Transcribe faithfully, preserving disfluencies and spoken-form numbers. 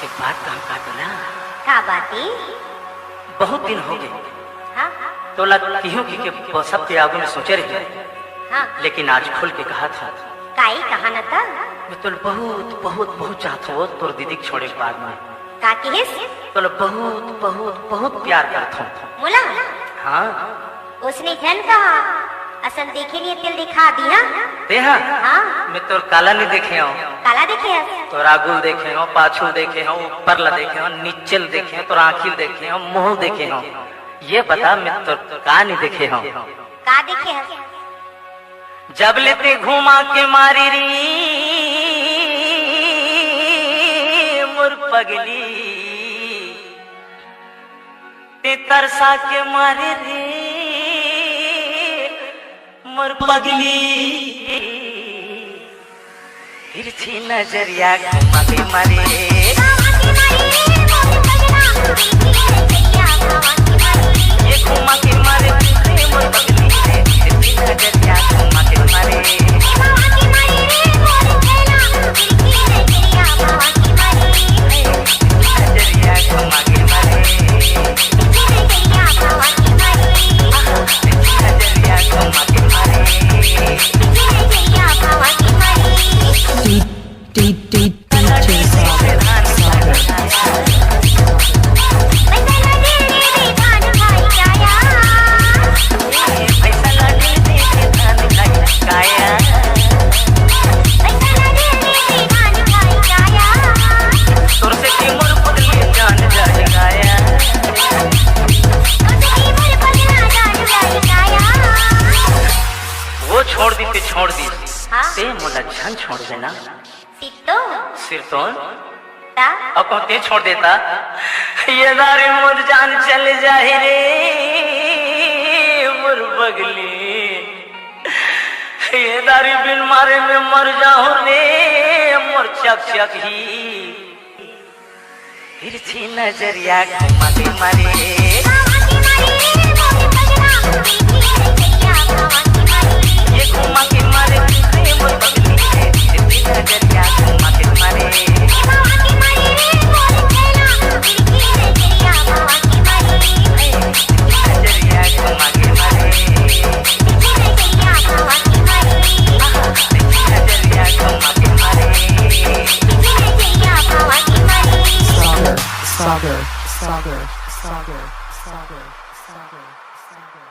एक बात कहूं का तोला? का बात ई? बहुत दिन हो गए। हाँ? तोला किहूं कि के ब-, सबके आगू में सोचे रही। हाँ। लेकिन आज खुल के कहा था। काई कहा न था? मैं तोला बहुत, बहुत, बहुत चाहत हूँ, तोर दीदी के छोड़े के बाद में। का किहिस? तोला बहुत, बहुत, बहुत प्यार करत हूँ। मोला? हाँ। उसने झन कहा, असन देखे नहीं तेल दिखा दी, हाँ? ते हा? हाँ। मैं तोर काला नहीं देखे हूँ। काला देखे हस? तोर आगू ल देखे हूँ, पाछू ल देखे हूँ, ऊपर ल देखे हूँ, नीचे ल देखे हूँ, तोर आँखी ल देखे हूँ, मुँह ल देखे हूँ। ये बता, मैं तोर का नहीं देखे हूँ? का देखे हस? जब ले ते घुमा के मारे रे मोर पगली, ते तरसा के मारे रे मोर पगली। तिरछी नजरिया घुमा के मारे। ये घुमा के मारे रे मोर पगली रे। तिरछी नजरिया घुमा के मारे। तिरछी नजरिया घुमा के मारे। वो छोड़ दी ते छोड़ दी। हाँ। ते मोला झन छोड़ देना। सिर तो? सिर तो? ता? अब ते छोड़ देता। ये दारी मोर जान चले जाही रे, मोर पगली। ये दारी बिन मारे में मर जाहूं रे, मोर चक चक ही। तिरछी नजरिया घुमा के मारे। ये घुमा के मारे रे मोर पगली रे। तिरछी नजरिया घुमा के मारे। तिरछी नजरिया घुमा के मारे। तिरछी नजरिया घुमा के मारे। Sagar, Sagar, Sagar, Sagar, Sagar, Sagar, Sagar.